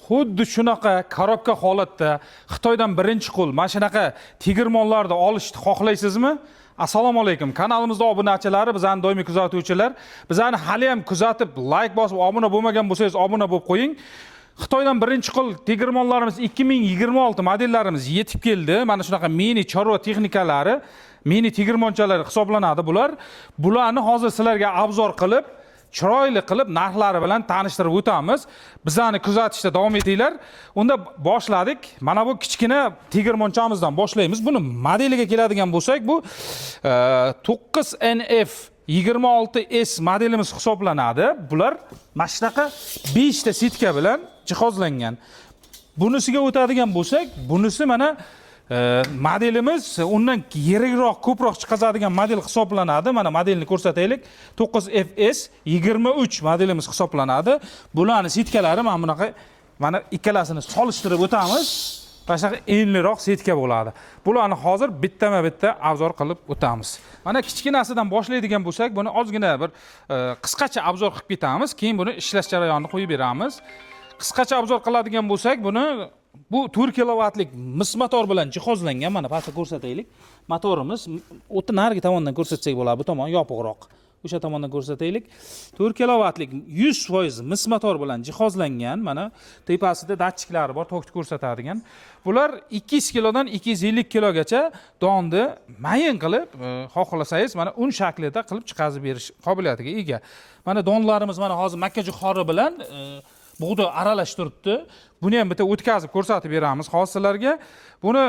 Xuddi shunaqa korobka holatda Xitoydan birinchi qo'l mana shunaqa tegirmonlarni olishni xohlaysizmi? Assalomu alaykum. Kanalimizda obunachilari, bizani doimiy kuzatuvchilar, bizani hali ham kuzatib, like bosib obuna bo'lmagan bo'lsangiz, obuna bo'lib qo'ying. Xitoydan birinchi qo'l tegirmonlarimiz 2026 modellarimiz yetib keldi. Mana shunaqa mini chorva texnikalari, mini tegirmonchalar hisoblanadi bular. Bularni hozir sizlarga obzor qilib, chiroyli qilib narxlari bilan tanishtirib o'tamiz. Bizani kuzatishda davom etinglar. Unda boshladik. Mana bu kichkina tegirmonchamizdan boshlaymiz. Buni modeliga keladigan bo'lsak, bu 9NF 26S modelimiz hisoblanadi. Bular mana shunaqa 5 ta setka bilan jihozlangan. Bunisiga o'tadigan bo'lsak, bunisi mana modelimiz undan yirikroq, ko'proq chiqazadigan model hisoblanadi. Mana modelni ko'rsataylik. 9FS 23 modelimiz hisoblanadi. Bularni setkalari mana bunaqa, mana ikkalasini solishtirib o'tamiz. Mana shunaqa enliroq setka bo'ladi. Bularni hozir bittama-bitta obzor qilib o'tamiz. Mana kichkinasidan boshlaydigan bo'lsak, buni ozgina bir qisqacha obzor qilib ketamiz, keyin buni ishlash jarayonini qo'yib beramiz. Qisqacha obzor qiladigan bo'lsak, buni bu 4 kilovatlik mis motor bilan jihozlangan. Mana pastda ko'rsataylik. Motorimiz o'ta narigi tomondan ko'rsatsak bo'ladi, bu tomon yopiqroq. O'sha tomondan ko'rsataylik. 4 kilovatlik 100% mis motor bilan jihozlangan. Mana tepasida datchiklari bor, tokni ko'rsatadigan. Bular 200 kilodan 250 kilogacha donni mayin qilib, xohlasangiz mana un shaklida qilib chiqazib berish qobiliyatiga ega. Mana donlarimiz mana hozir makkajo'xori bilan bug'doy aralash turibdi. Buni ham bitta o'tkazib ko'rsatib beramiz hozir sizlarga. Buni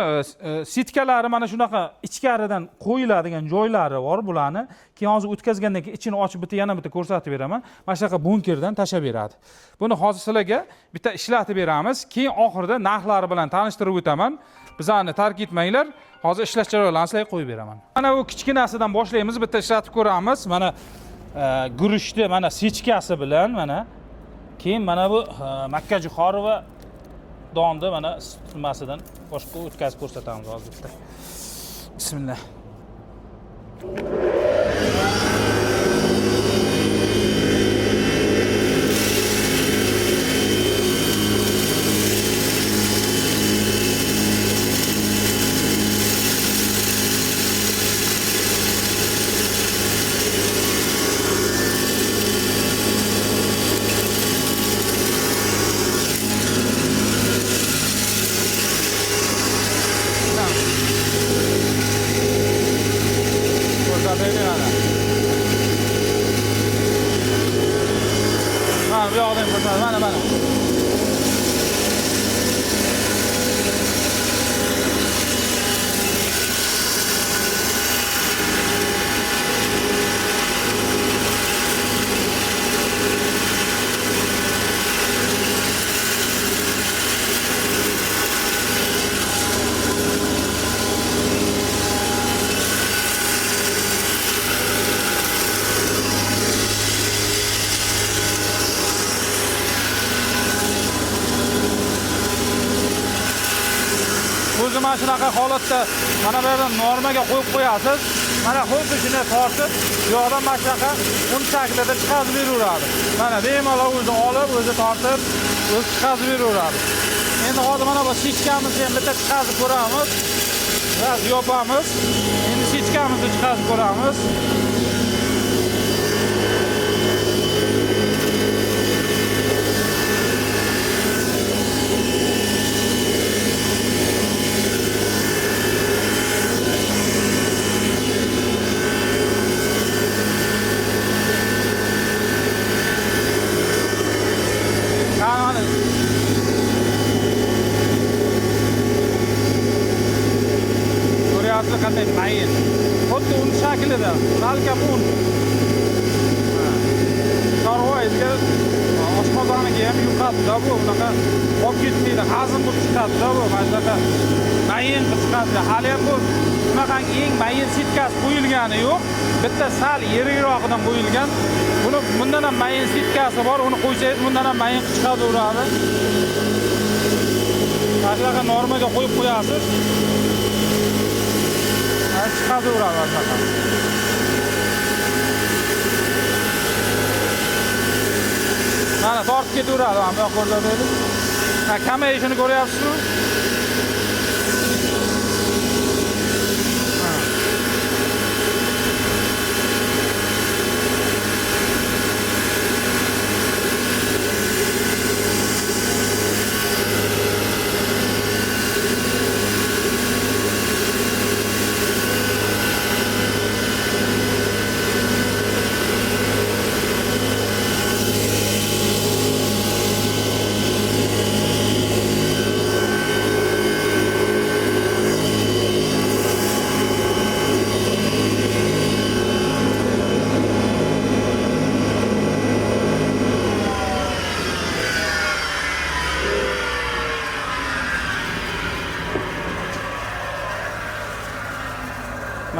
setkalari mana shunaqa ichkaridan qo'yiladigan joylari bor bularni. Keyin hozir o'tkazgandan keyin ichini ochib bitta yana bitta ko'rsatib beraman. Mana shunaqa bunkerdan tashlab beradi. Buni hozir sizlarga bitta ishlatib beramiz. Keyin oxirida narxlari bilan tanishtirib o'taman. Bizani tark etmanglar. Hozir ishlash jarayonlarini sizlarga qo'yib beraman. Mana bu kichkinasidan boshlaymiz, bitta ishlatib ko'ramiz. Mana guruchni mana sechkasi bilan mana keyin mana bu makkajo'xori va donni mana isitmasidan boshqa o'tkazib ko'rsatamiz hozir bitta. Bismillah. Ko'rsataylik mana. Mana bu yoqdan ko'rsatadi. Mana mana. O'zi mana shunaqa holatda mana bu yerdan normaga qo'yib qo'yasiz. Mana xuddi shunday tortib, bu yoqdan mana shunaqa un shaklida chiqazib beraveradi. Mana bemalol o'zi olib, o'zi tortib, o'zi chiqazib beraveradi. Endi hozir mana bu sechkamizni ham bitta chiqazib ko'ramiz. Biraz yopamiz. Endi sechkamizni chiqazib ko'ramiz. Ko'ryapsiz qanday mayin. Xuddi un shaklida, balkim un. Chorvangizga oshqozoniga ham yuqadi-da bu, unaqa qolib ketmaydi, hazm bo'lib chiqadi-da bu, mana shunaqa mayin qilib chiqadi. Hali ham bu bunaqangi eng mayin setkasi qo'yilgani yo'q. Bitta sal yirikrog'idan qo'yilgan. Buni bundan ham mayin setkasi bor, uni qo'ysangiz bundan ham mayin qilib chiqaveradi. Mana shunaqa normaga qo'yib qo'yasiz. Chiqaveradi mana shunaqa. Mana tortib ketaveradi, mana bu yoqqa ko'rsataylik. Kamayishini ko'ryapsizmi?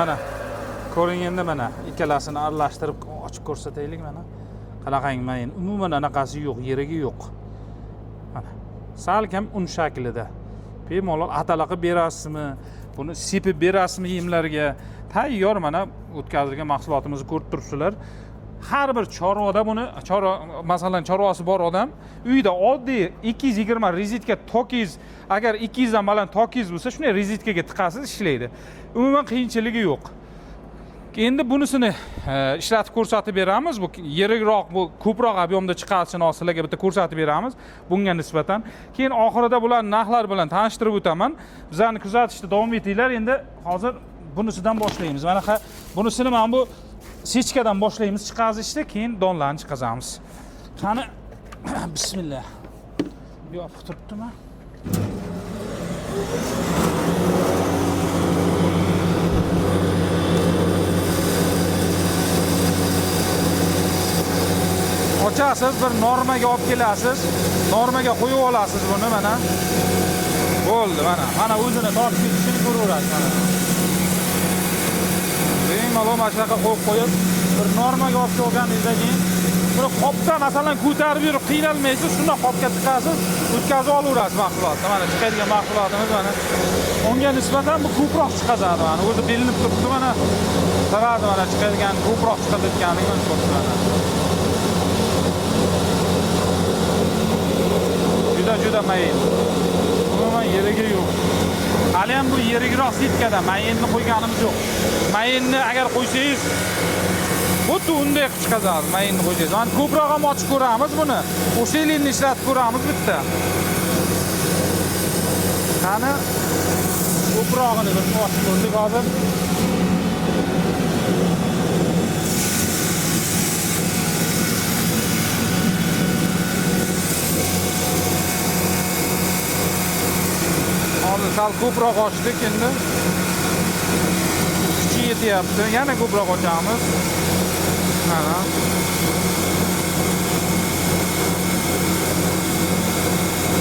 Mana ko'ring endi, mana ikkalasini aralashtirib ochib ko'rsataylik mana. Qanaqangi mayin, umuman anaqasi yo'q, yerigi yo'q. Mana salkam un shaklida. Bemalol atala qilib berasizmi, buni sepib berasizmi yemlarga. Tayyor mana o'tkazilgan mahsulotimizni ko'rib turibsizlar. Har bir chorvada buni, masalan, chorvasi bor odam uyda oddiy 220 rezitka tokingiz, agar 200 dan baland tokingiz bo'lsa, shunday rezitkaga tiqasiz, ishlaydi. Umuman qiyinchiligi yo'q. Endi bunisini ishlatib ko'rsatib beramiz. Bu yirikroq, bu ko'proq ob'yomda chiqarishini sizlarga bitta ko'rsatib beramiz bunga nisbatan. Keyin oxirida bular narxlar bilan tanishtirib o'taman. Bizlarni kuzatishda davom etinglar. Endi hozir bunisidan boshlaymiz. Mana bunisini mana bu sechkadan boshlaymiz chiqazishni, keyin donlarni chiqazamiz. Qani bismillah. Yopiq turibdimi? Ochasiz, bir normaga olib kelasiz, normaga qo'yib olasiz buni mana. Bo'ldi mana. Mana o'zini tortib ketishini ko'raverasiz mana. Bemalol mana shunaqa qo'yib qo'yib, bir normaga olib kelganingizdan keyin buni qopda masalan ko'tarib yurib qiynalmaysiz, shundan qopga tiqasiz, o'tkazib olaverasiz mahsulotni. Mana chiqadigan mahsulotimiz mana. Unga nisbatan bu ko'proq chiqazadi mana. O'zi bilinib turibdi mana. Sarazi mana chiqadigan ko'proq chiqayotganligini ko'rib mana. Juda mayin. Umuman yerigi yo'q. Hali ham bu yerigroq setkada mayinni qo'yganimiz yo'q. Mayinni agar qo'ysangiz, xuddi unday qilib chiqazadi, mayinni qo'ysangiz. Mana ko'proq ham ochib ko'ramiz buni. O'sha ishlatib ko'ramiz bitta. Qani ko'prog'ini bir ochib ko'rdik hozir. Hozir sal ko'proq ochdik endi. Kuchi yetyapti. Yana ko'proq ochamiz. Mana.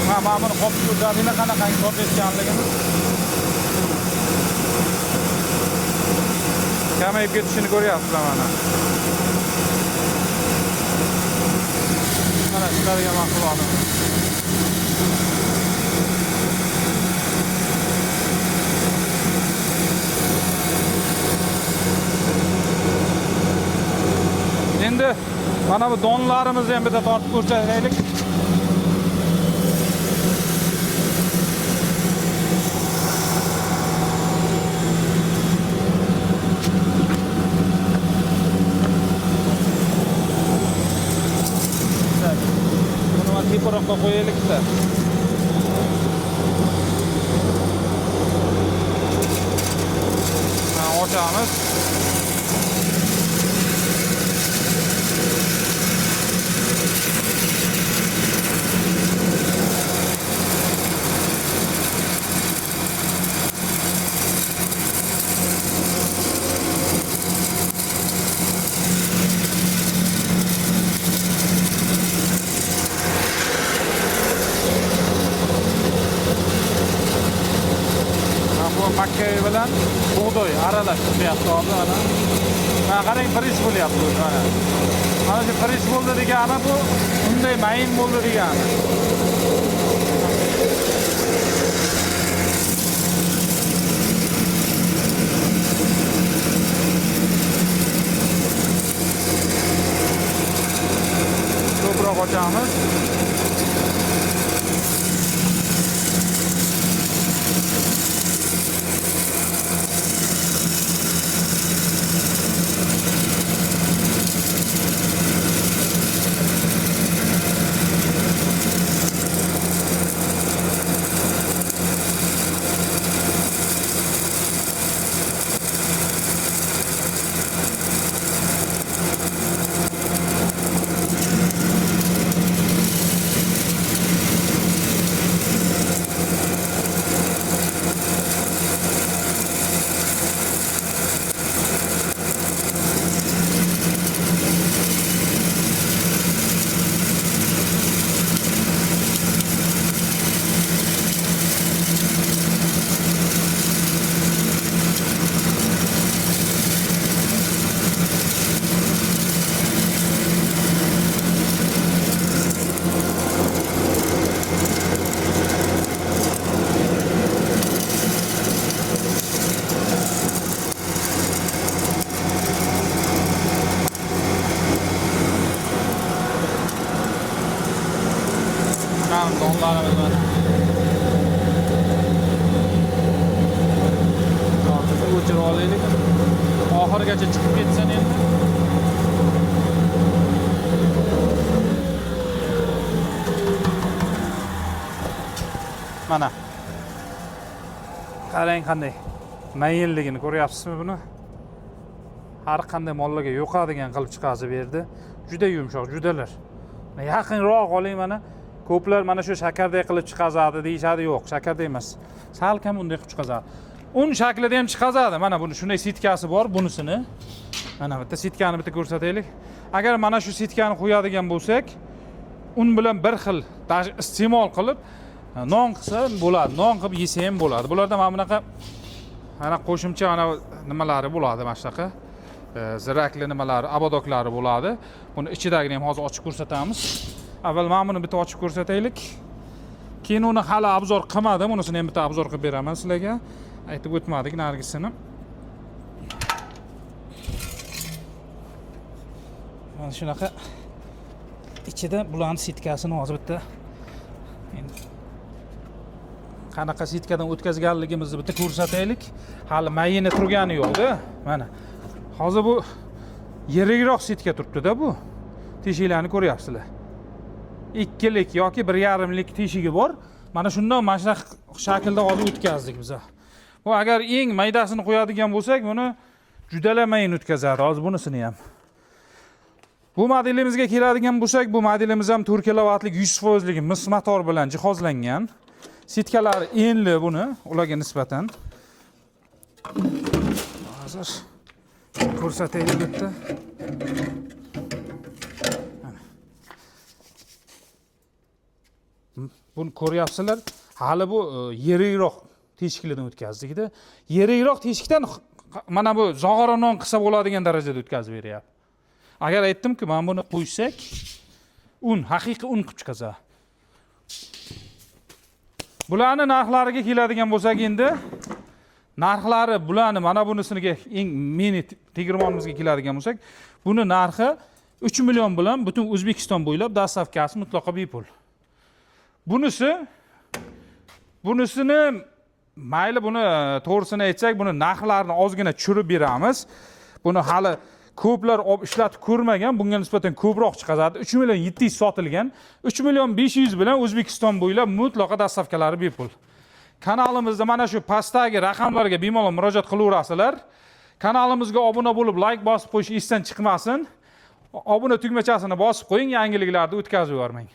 Mana buni qopib ko'rsatinglar qanaqangi tortayotganligini. Kamayib ketishini ko'ryapsizlar mana. Mana chiqadigan mahsulotimiz. Endi mana bu donlarimizni ham bitta tortib ko'rsataylik. Buni mana teparoqqa qo'yaylik-da. Ochamiz. Makka bilan bug'doy aralash chiqyapti hozir mana. Mana qarang, pirish bo'lyapti o'zi mana. Mana shu pirish bo'ldi degani bu unday mayin bo'ldi degani. Ko'proq ochamiz. Mollarimiz mana. O'chirib olaylik. Oxirigacha chiqib ketsin endi. Mana. Qarang qanday mayinligini ko'ryapsizmi buni? Har qanday mollarga yo'qadigan qilib chiqazib berdi. Juda yumshoq, judalar. Yaqinroq oling mana. Ko'plar mana shu shakardek qilib chiqazadi deyishadi, yo'q, shakardek emas. Salkam unday qilib chiqazadi. Un shaklida ham chiqazadi. Mana buni shunday sitkasi bor bunisini. Mana bitta sitkani bitta ko'rsataylik. Agar mana shu sitkani qo'yadigan bo'lsak, un bilan bir xil iste'mol qilib non qilsa bo'ladi, non qilib yesa ham bo'ladi. Bularda mana bunaqa mana qo'shimcha mana nimalari bo'ladi, mana shunaqa zirakli nimalari, abadoklari bo'ladi. Buni ichidagini ham hozir ochib ko'rsatamiz. Avval mana buni bitta ochib ko'rsataylik. Keyin uni hali obzor qilmadim, unisini ham bitta obzor qilib beraman sizlarga. Aytib o'tmadik nargisini. Mana shunaqa ichida bularning sitkasini hozir bitta endi qanaqa sitkadan o'tkazganligimizni bitta ko'rsataylik. Hali mayini turgani yo'q-da. Mana. Hozir bu yirikroq sitka turibdi-da bu. Teshiklarni ko'ryapsizlar. 2lik yoki 1.5lik teshigi bor. Mana shundan mana shunaqa shaklda hozir o'tkazdik biz. Bu agar eng maydasini qo'yadigan bo'lsak, buni judala mayin o'tkazadi. Hozir bunisini ham. Bu modelimizga keladigan bo'lsak, bu modelimiz ham 4 kilovatlik 100%lik mis motor bilan jihozlangan. Sitkalari enli buni ularga nisbatan. Hozir ko'rsataylik bitta. Buni ko'ryapsizlar, hali bu yerikroq teshiklardan o'tkazdik-da. Yerikroq teshikdan mana bu zog'ora non qilsa bo'ladigan darajada o'tkazib beryapti. Agar aytdim-ku, mana buni qo'ysak, un, haqiqiy un qilib chiqaza. Bularni narxlariga keladigan bo'lsak endi, narxlari bularni mana bunisiga eng mini tegirmonimizga keladigan bo'lsak, buni narxi 3 million bilan butun O'zbekiston bo'ylab dastavkasi mutlaqo bepul. Bunisini mayli, buni to'g'risini aytsak, buni narxlarini ozgina tushirib beramiz. Buni hali ko'plar olib ishlatib ko'rmagan, bunga nisbatan ko'proq chiqazadi. 3 million 700 sotilgan, 3 million 500 bilan O'zbekiston bo'ylab mutlaqo dastavkalari bepul. Kanalimizda mana shu pastdagi raqamlarga bemalol murojaat qilaverasizlar. Kanalimizga obuna bo'lib, like bosib qo'yish esdan chiqmasin. Obuna tugmachasini bosib qo'ying, yangiliklarni o'tkazib yubormang.